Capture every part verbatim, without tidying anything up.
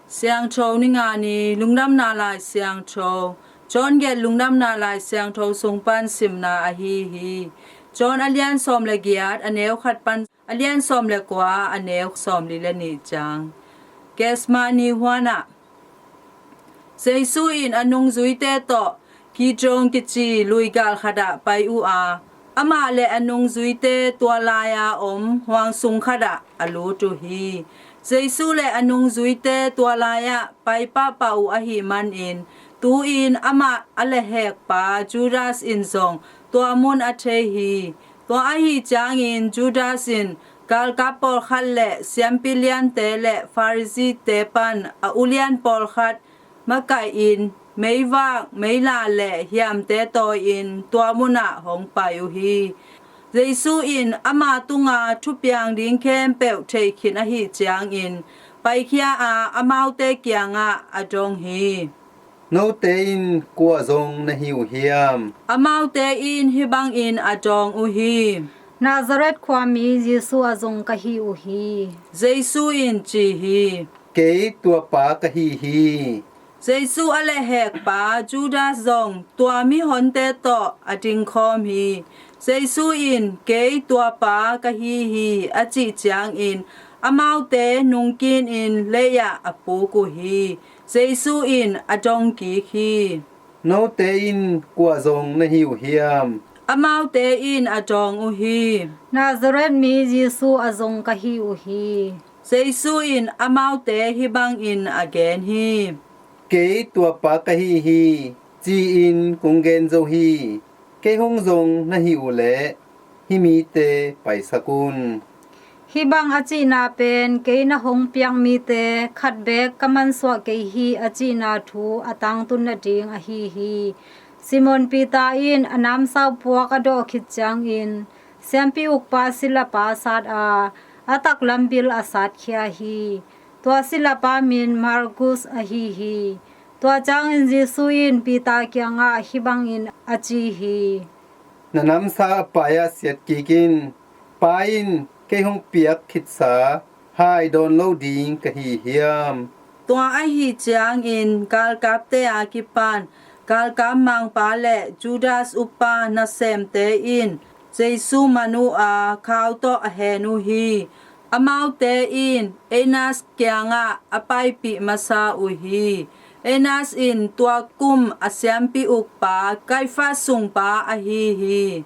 Siangtho Ni Nga Ni, Lungdamna Lai Siangtho. John gelh Lungdamna Lai Siangtho sung pan simna ahi hi. John a lian sawm le giat, a neu khat pan a lian sawm le kua, a neu sawm li le nih ciang. Gethsemane huanah Jesu in a nungzuite tawh Kidron kici luigal khatah pai uh a, amah le a nungzuite tua lai-a om huang sung khatah a lut uh hi. Jesu le a nungzuite tua lai-ah pai pahpah uh ahih manin, tu-in amah a lehhekpa Judas in zong tua mun a thei hi. Tua ahi ciangin Judas in galkap pawlkhat le siampi liante le Pharisee-te pan a ulian pawlkhat makaihin meivak, meila le hiamte tawi-in tua munah hong pai uh hi. Jesu in ama tunga thupiang ding khempeuh theih khin ahih ciangin paikhia a, amaute kiangah a dong hi. Note in kua zong na hi uh hiam? Amaute in hih bangin a dawng uh hi. Nazareth khuami Jesu a zong ka hi uh hi. Jesu in ci hi. Kei tua pa ka hi hi. Jesu a lehhekpa Judas zong tua mihonte tawh a dingkhawm hi. Jesu in, "Kei tua pa ka hi hi," a cih ciangin amaute nungkinin lei-ah a puk uh hi. Jesu in a dong kik hi. Note in kua zong na hi uh hiam? Amaute in a dawng uh hi. Nazareth mi Jesu a zong ka hi uh hi. Jesu in amaute hih bangin a gen hi. Kei tua pa ka hi hi, ci-in kong gen zo hi. Kei hong zong na hi uh leh hih mite paisak un. Hih bang a cihna pen kei na hong piak mite khat beek ka mansuah kei hi a cihna thu a tangtun nading ahi hi. Simon Peter in a namsau puak a dawh khit ciangin siampi ukpa silapa sat a, a taklam bil a satkhia hi. Tua silapa min Malkus ahi hi. Tua ciangin Jesu in Peter kiangah hih bangin a ci hi. Na namsau a pai-ah siat kik in. Pa in kei hong piak khitsa hai dawn lo ding ka hi hiam? Tua ahi ciangin galkapte a kipan galkap mangpa le Judas uppa nasemte in Jesu man uh a, khau tawh a hen uh hi. Amaute in Annas kiangah a paipih masa uh hi. Annas in tua kum a siampi ukpa Kaifas sungpa ahi hi.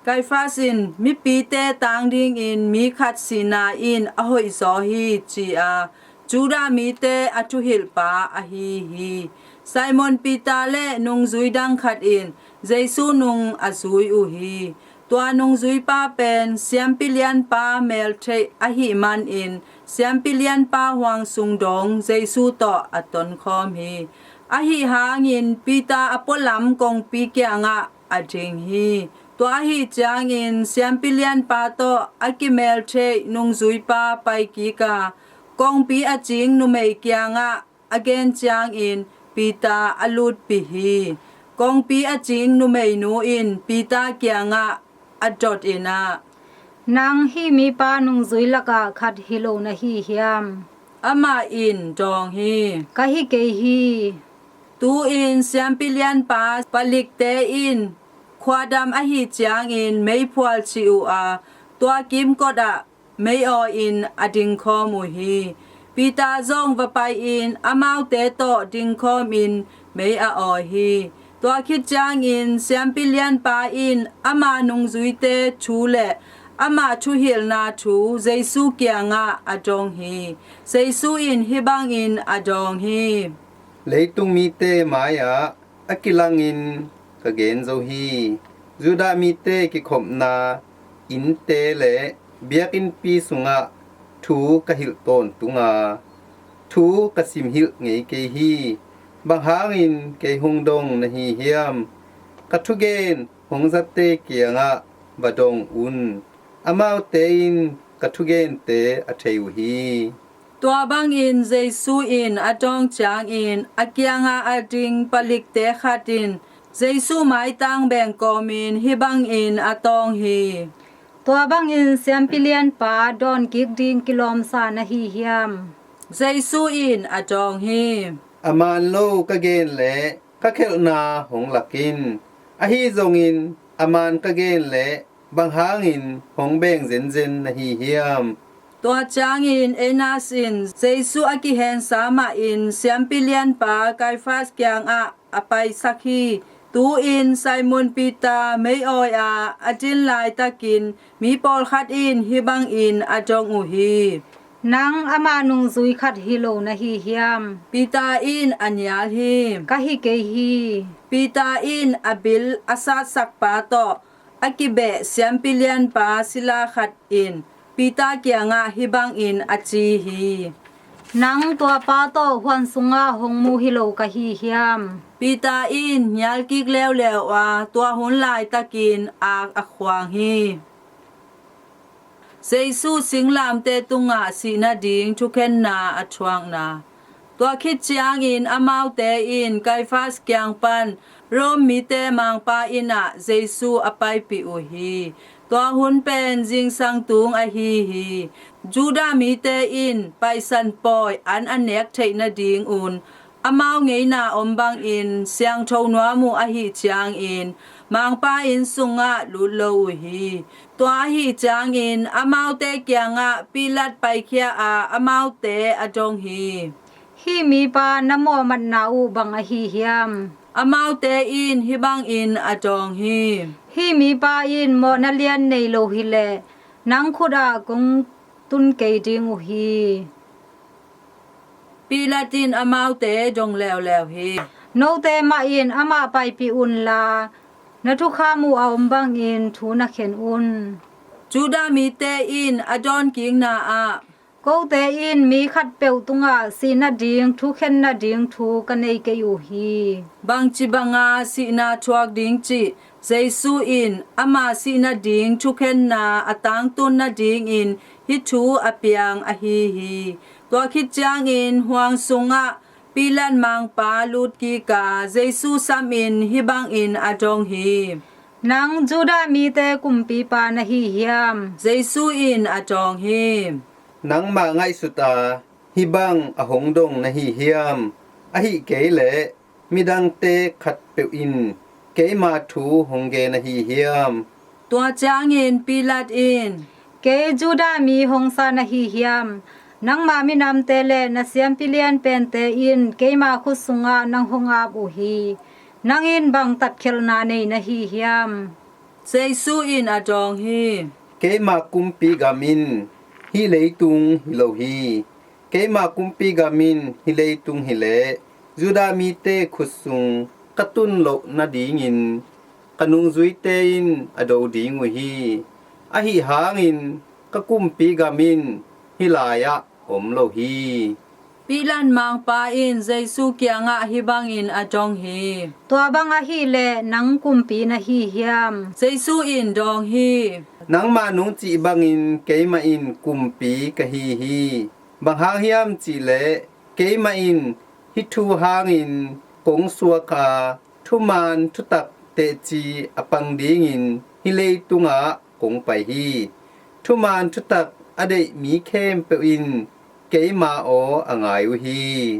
Kaifas in mipite tang dingin mi khat sihna in a hoihzaw hi, ci-a Judah mite a thuhilhpa ahi hi. Simon Peter le nungzui dang khat in Jesu nung a zui uh hi. Tua nungzuipa pen siampi lianpa meltheih ahih manin siampi lianpa huang sung dong Jesu tawh a tonkhawm hi. Ahi hangin Peter a pualam kongpi kiangah a ding hi. Tua ahi ciangin siampi lianpa tawh a kimeltheih nungzuipa paikik a, kongpi a cing numei kiangah a gen ciangin Peter a lutpih hi. Kongpi a cing numeinu in Peter kiangah a dot in ah, "Nang hih mipa nungzui lakah khat hi lo na hi hiam?" Amah in dawng hi. "Ka hi kei hi." Tu-in siampi lianpa palikte in khuadam ahi ciangin meiphual cih uh a, tua kimkot ah mei awi-in a dingkhawm uh hi. Peter zong va pai-in amaute tawh dingkhawmin mei a awi hi. Tua khit ciangin siampi lianpa in ama nungzuite thu le ama thuhilhna thu Jesu kiangah a dong hi. Jesu in hih bangin a dawng hi. Leitung mite mai-ah a kilangin ka gen zo hi. Judah mite kikhopna innte le biakinnpi sungah thu ka hilh tawntunga, thu ka simhilh ngei kei hi. Bang hangin kei hong dong na hi hiam? Ka thugen hong zatte kiangah va dong un. Amaute in ka thugente a thei uh hi. Tua bangin Jesu in a dawng ciangin a kianga a ding palikte khat in Jesu maitang bengkawmin hih bangin a tawng hi. Tua bangin siampi lianpa dawnkik ding kilawmsa na hi hiam? Jesu in a dawng hi. A man lo ka gen leh ka khelhna hong lak in. Ahi zongin a man ka gen leh bang hangin hong beng zenzen na hi hiam? Tua ciangin Annas in Jesu a kihensa mahin siampi lianpa Kaifas kiangah a paisak hi. Tu-in Simon Peter mei-awi-a a din laitakin mi pawlkhat in hih bangin a dong uh hi. Nang ama nungzui khat hi lo na hi hiam? Peter in a nial hi. Ka hi kei hi. Peter in a bil a satsakpa tawh a kibeh siampi lianpa sila khat in Peter kiangah hih bangin a ci hi. Nang tuapa tawh huan sungah hong mu hi lo ka hi hiam? Peter in nial kik leuleu a, tua hun laitakin ak a khuang hi. Jesu singlamteh tungah sih nading thukhenna a thuakna. Tua khit ciangin amaute in Kaifas kiang pan Rom mite mangpa inn ah Jesu a paipih uh hi. Tua hun pen zingsang tung ahi hi. Judah mite in Paisan pawi an a nek theih nadingun amau ngeina om bangin siangtho nuam uh ahih ciangin mangpa inn sungah lut lo uh hi. Tua ahih ciangin amaute kiangah Pilat paikhia a, amaute a dong hi. Hih mipa na mawhmatna uh bang ahi hiam? Amaute in hih bangin a dawng hi. Hih mipa in mawhna lian nei lo hileh nang khutah kong tun kei ding uh hi. Pilat in amaute dong leuleu hi. Note mah in amah paipih unla, na thukham uh a om bangin thu na khen un. Judah mite in a dawnkikna ah, kote in mi khatpeuh tungah sih nading thukhen nading thu ka nei kei uh hi. Bangci banga sihna thuak ding cih Jesu in ama sih nading thukhenna a tangtun nadingin hih thu a piang ahi hi. Tua khit ciangin huang sungah Pilat mangpa lutkik a, Jesu samin hih bangin a dong hi. Nang Judah mite kumpipa na hi hiam? Jesu in a dawng hi. Nangmah ngaihsut a hih bang a hong dong na hi hiam? Ahih kei leh midangte khatpeuh in keima thu hong gen ahi hiam? Tua ciangin Pilat in, kei Judah mi hong sa na hi hiam? Nangma minamte le na siampi lianpente in keima khut sungah nang hong ap uh hi. Nang in bang tatkhelhna nei na hi hiam? Jesu in a dawng hi. Keima kumpi gam in hih leitung hi lo hi. Keima kumpi gam in hih leitung hileh Judah mite khut sung ka tun loh nadingin ka nungzuite in a do ding uh hi. Ahi hangin ka kumpi gam in hih lai-ah om lo hi. Pilat mangpa in Jesu kiangah hih bangin a dong hi. Tua bang ahileh nang kumpi na hi hiam? Jesu in dawng hi. Nangmah nung cih bangin keimah in kumpi ka hi hi. Bang hang hiam cihleh keimah in hih thu hangin kong suak a, thuman thutak teci a pang dingin hih leitungah kong pai hi. Thuman thutak a deih mi khempeuh in keima aw a ngai uh hi.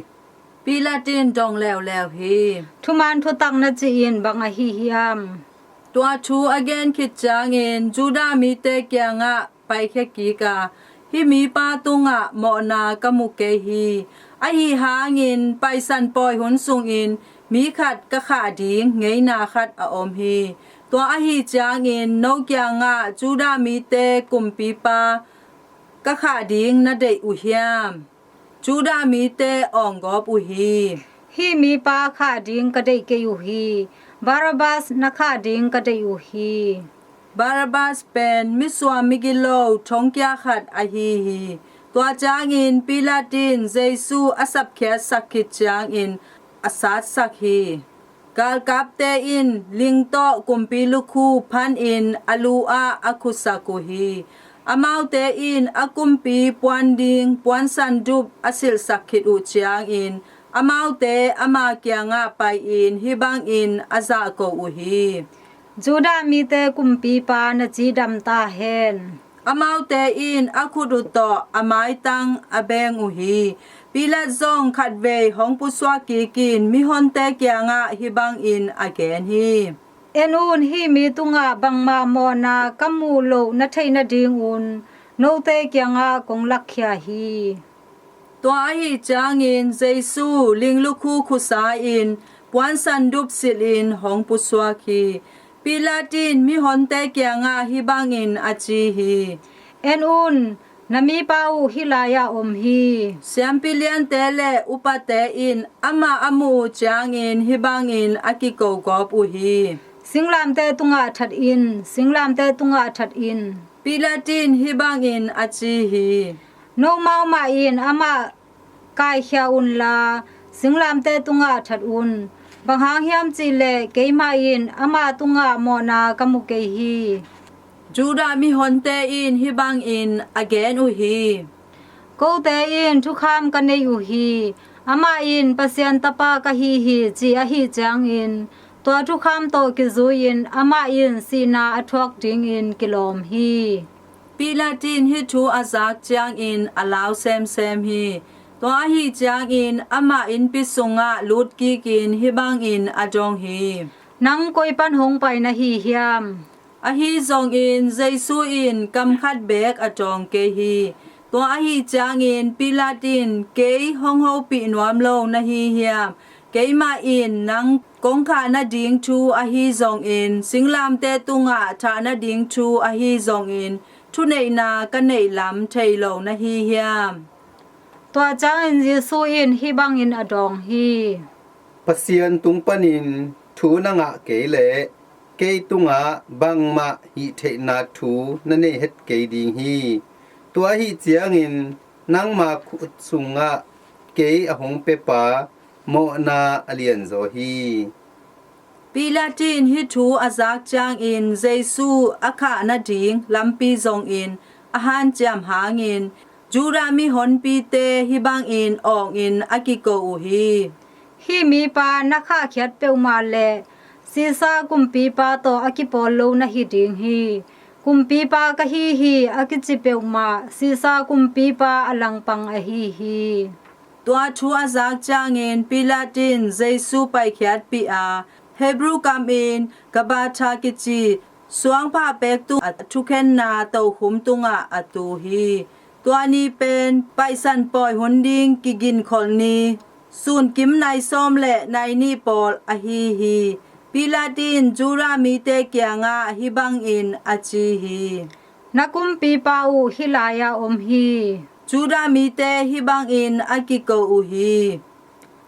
Pilat in dong leuleu hi. Thuman thutak na cih in bang ahi hiam? Tua thu a gen khit ciangin Judah mite kiangah paikhia kik a, hih mipa tungah mawhna ka mu kei hi. Ahi hangin Paisan pawi hun sungin mi khat ka khah ding ngeina khat a om hi. Tua ahi ciangin no kiangah Judah mite kumpipa ka khah ding na deih uh hiam? Judah mite awnggawp uh hi. Hih mipa khah ding ka deih kei uh hi. Barabbas na khah ding ka deih uh hi. Barabbas pen misuam migilo thongkia khat ahi hi. Tua ciangin Pilat in Jesu a sapkhiatsak khit ciangin a satsak hi. Galkapte in ling tawh kumpi lukhu phanin a lu-ah a khusak uh hi. Amaute in a kumpi puan ding puansan dup a silhsak khit uh ciangin amaute ama kiangah pai-in hih bangin a zahko uh hi. Judah mite kumpipa na cidam ta hen. Amaute in a khut uh tawh a maitang a beng uh hi. Pilat zong khatvei hong pusuak kikin mihonte kiangah hih bangin a gen hi. En un, hih mi tungah bangmah mawhna ka muh loh na theih nadingun note kiangah kong lakkhia hi. Tua ahih ciangin Jesu linglukhu khusa-in puansandup silhin hong pusuak hi. Pilat in mihonte kiangah hih bangin a ci hi. En un, na mipa uh hih lai-ah om hi. Siampi liante le upate in amah a muh uh ciangin hih bangin a kikogawp uh hi. Singlamteh tungah that in, singlamteh tungah that in. Pilat in hih bangin a ci hi. Nomau mah in amah kaikhia unla, singlamteh tungah that un. Bang hang hiam cihleh keimah in ama tungah mawhna ka mu kei hi. Judah mihonte in hih bangin a gen uh hi. Kote in thukham ka nei uh hi. Amah in Pasian Tapa ka hi hi ci ahih ciangin tua thukham tawh kizui-in amah in sihna a thuak dingin kilawm hi. Pilat in hih thu a zak ciangin a lau semsem hi. Tua ahih ciangin amah innpi sungah lutkikin hih bangin a dong hi. Nang koi pan hong pai na hi hiam? Ahi zongin Jesu in kam khat beek a dawng kei hi. Tua ahih ciangin Pilat in, kei hong hopih nuam lo na hi hiam? Keimah in nang kong khah nading thu ahi zongin, singlamteh tungah thah nading thu ahi zongin, thuneihna ka neih lam thei lo na hi hiam? Tua ciangin Jesu in hih bangin a dawng hi. Pasian tung panin thu na ngah kei leh kei tungah bangmah hih theihna thu na nei het kei ding hi. Tua ahih ciangin nangma khut sungah kei a hong piapa mawhna a lianzaw hi. Pilat in hih thu a zak ciangin Jesu a khah nading lampi zongin a hanciam hangin Judah mihonpite hih bangin awngin a kiko uh hi. Hih mipa na khahkhiat peuhmah leh Sisar kumpipa tawh a kipawl lo na hi ding hi. Kumpipa ka hi hi a kici peuhmah Sisar kumpipa a langpang ahi hi. Tua thu a zak ciangin Pilat in Jesu paikhiatpih a, Hebrew kamin Gabbatha kici suangphah pek tung a thukhenna tokhum tungah a tu hi. Tua ni pen Paihsan pawi hun ding kiginkholh ni, sunkim nai sawm le nai nih pawl ahi hi. Pilat in Judah mite kiangah hih bangin a ci hi. Na kumpipa uh hih lai-ah om hi. Judah mite hih bangin a kiko uh hi.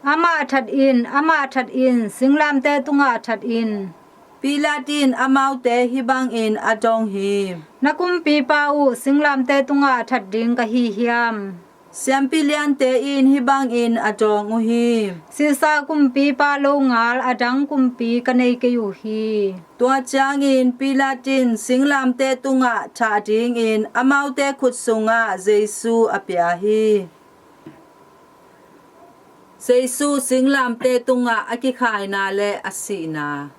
Amah that in, amah that in, singlamteh tungah that in. Pilat in amaute hih bangin a dong hi. Na kumpipa uh singlamteh tungah that ding ka hi hiam? Siampi liante in hih bangin a dawng uh hi. Sisar kumpipa longal a dang kumpi ka nei kei uh hi. Tua ciangin Pilat in singlamteh tungah thah dingin amaute khut sungah Jesu a pia hi. Jesu singlamteh tungah a kikhaina le a sihna.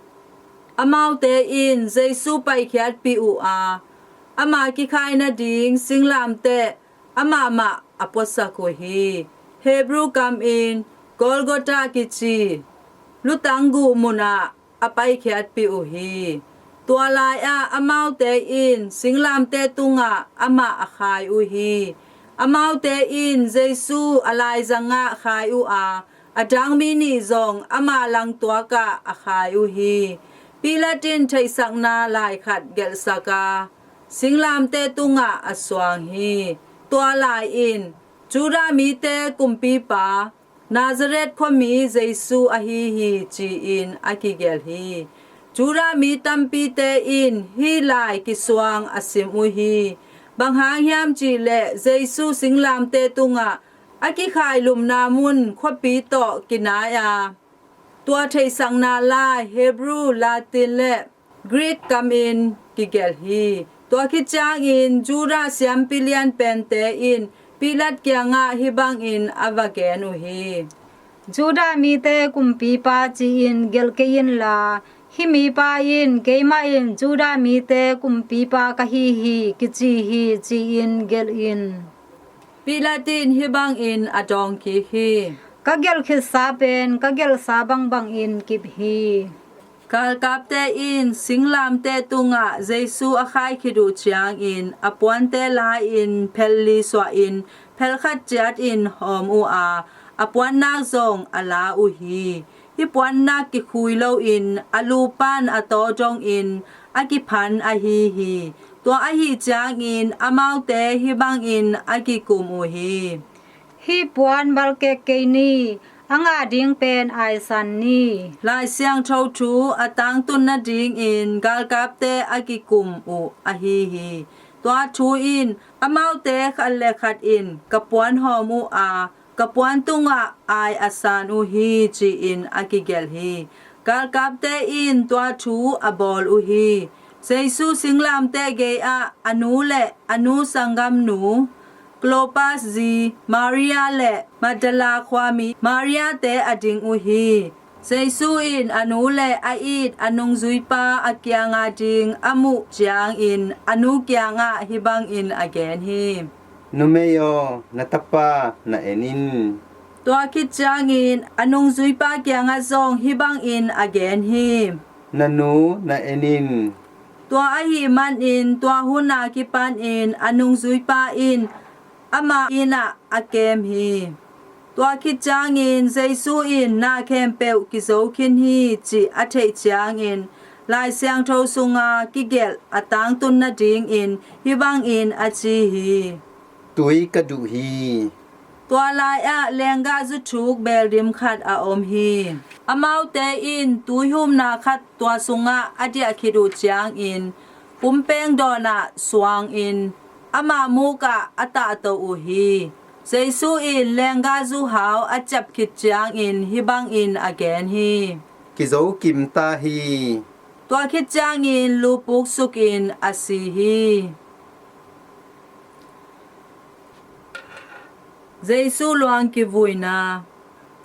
Amaute in Jesu paikhiatpih uh a, ama kikhai nading singlamteh amah mah a puasak uh hi. Hebrew kamin Golgotha kici lutang guh munah a paikhiatpih uh hi. Tua lai-ah amaute in singlamteh tungah amah a khai uh hi. Amaute in Jesu a laizangah khai uh a, a dang mi nih zong ama langtuakah a khai uh hi. Pilat in theihsakna lai khat gelhsak a, singlamteh tungah a suang hi. Tua lai in Judah mite kumpipa, Nazareth khuami Jesu ahi hi, ci-in a kigelh hi. Judah mi tampite in hih lai kisuang a sim uh hi. Bang hang hiam cihleh Jesu singlamteh tungah a kikhailumna mun khuapi tawh kinai a, tua theihsakna lai Hebrew, Latin le Greek kamin kigelh hi. Tua khit ciangin Judah siampi lianpente in Pilat kiangah hih bangin a va gen uh hi. Judah mite kumpipa ci-in gelh kei inla, Hih mipa in, 'Keimah in Jew mite kumpipa ka hi hi,' kici hi," ci-in gelh in. Pilat in hih bangin a dawngkik hi: "Ka gelh khitsa pen ka gelhsa bangbangin kip hi." Galkapte in singlamteh tungah Jesu a khai khit uh ciangin a puante la-in phel li suahin phel khat ciatin hawm uh a, a puannak zong a la uh hi. Hih puannak kikhui loin a lu pan a taw dongin a kiphan ahi hi. Tua ahih ciangin amaute hih bangin a kikum uh hi: "Hih puan valkek kei ni. A ngah ding pen aisan ni." Lai Siangtho thu a tangtun nadingin galkapte a kikum uh ahi hi. Tua thu in amaute khat le khat in ka puan hawm uh a, ka puan tungah ai a san uh hi, ci-in a kigelh hi. Galkapte in tua thu a bawl uh hi. Jesu singlamteh gei-ah a nu le a nu sanggamnu, Klopas zi Maria le Magdala khuami Maria-te a ding uh hi. Jesu in a nu le a it a nungzuipa a kianga ding a muh ciangin a nu kiangah hih bangin a gen hi: "Numei aw, na tapa na en in." Tua khit ciangin a nungzuipa kiangah zong hih bangin a gen hi: "Na nu na en in." Tua ahih manin tua hun a kipanin a nungzuipa in ama inn ah a kem hi. Tua khit ciangin Jesu in na khempeuh kizo khin hi cih a theih ciangin Lai Siangtho sunga kigelh a tangtun nadingin hih bangin a ci hi: "Tui ka duh hi." Tua lai-ah lenggahzu thuk beldim khat a om hi. Amaute in tuihumna khat tua sungah a diah khit uh ciangin pumpeng dawnah suangin ama mukah a tahto uh hi. Jesu in lenggahzu hau a ciap khit ciangin hih bangin a gen hi: "Kizo kim ta hi." Tua khit ciangin lu puksukin a si hi. Jesu luang kivuina.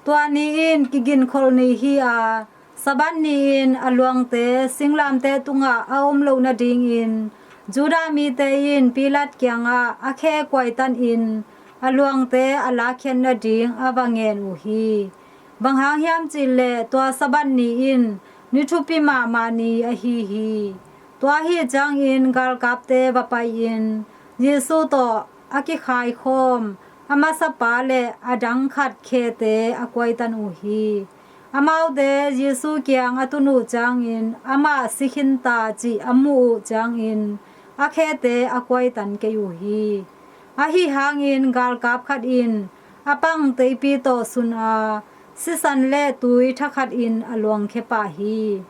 Tua ni in kiginkholh ni hi a, Sabbath ni-in a luangte singlamteh tungah a om loh nadingin Judah mite in Pilat kiangah a khe kuaitanin a luangte a lakkhiat nading a va ngen uh hi. Bang hang hiam cih leh tua Sabbath ni in ni thupi mahmah ni ahi hi. Tua ahih ciangin galkapte va pai-in Jesu tawh a kikhaikhawm a masapa le a dang khat khete a kuaitan uh hi. Amaute Jesu kiang a tun uh ciangin amah si khin ta cih a muh uh ciangin a khete a kuaitan kei uh hi. Ahi hangin galkap khat in a pang teipi tawh sun a, sisan le tui thakhatin a luangkhia pah hi.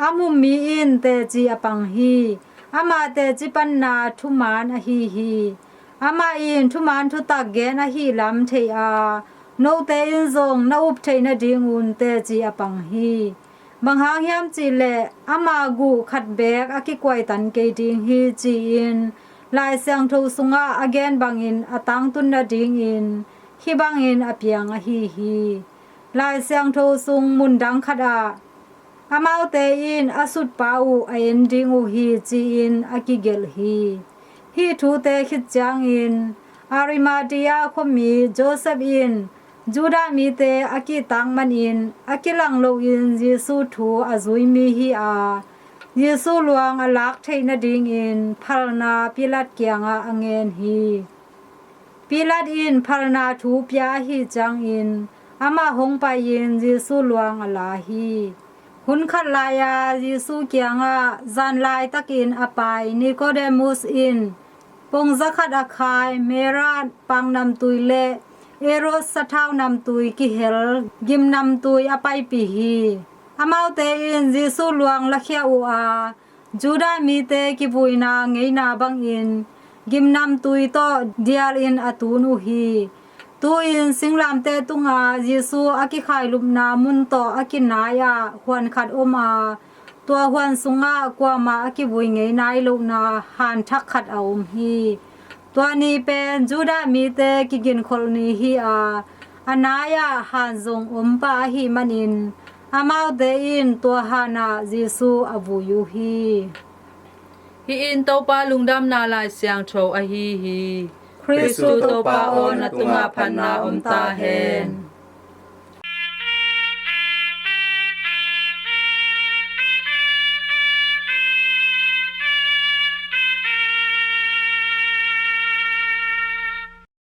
A mu mi in teci a pang hi. Amah teci panna thuman ahi hi. Amah in thuman thutak gen ahih lam thei a, note in zong na up theih nadingun teci a pang hi. Bang hang hiam cih leh ama guh khat beek a kikuaitan kei ding hi, ci-in Lai Siangtho sungah a gen bangin a tangtun nadingin hih bangin a piang ahi hi. Lai Siangtho sung mundang khatah amaute in a sutpa uh a en ding uh hi, ci-in a kigelh hi. Hih thute khit ciangin Arimathea khuami Josef in Judah mite a kihtak manin a kilang loin Jesu thu a zui mi hi a, Jesu luang a lak theih nadingin phalna Pilat kiangah a ngen hi. Pilat in phalna thu pia ahih ciangin amah hong pai-in Jesu luang a la hi. Hun khat lai-a Jesu kiangah zan laitakin a pai Nicodemus in pongza khat a khai, myrrha paknamtui le aloes sathau namtui kihel gimnamtui a paipih hi. Amaute in Jesu luang lakhia uh a, Judah mite kivuina ngeina bangin gimnamtui tawh dialin a tun uh hi. Tu-in singlamteh tunga Jesu a kikhailupna mun tawh a kinai-ah huan khat om a, tua huan sungah kuamah a kivui ngei nai lohna han thak khat a om hi. Tua ni pen Judah mite kiginkholh ni hi a, a nai-ah han zong om pah ahih manin Amaute in tua hanah Jesu a vui uh hi. Hih in Topa lungdamna Lai Siangtho ahi hi. Khristu Topa aw, na tungah phatna om ta hen.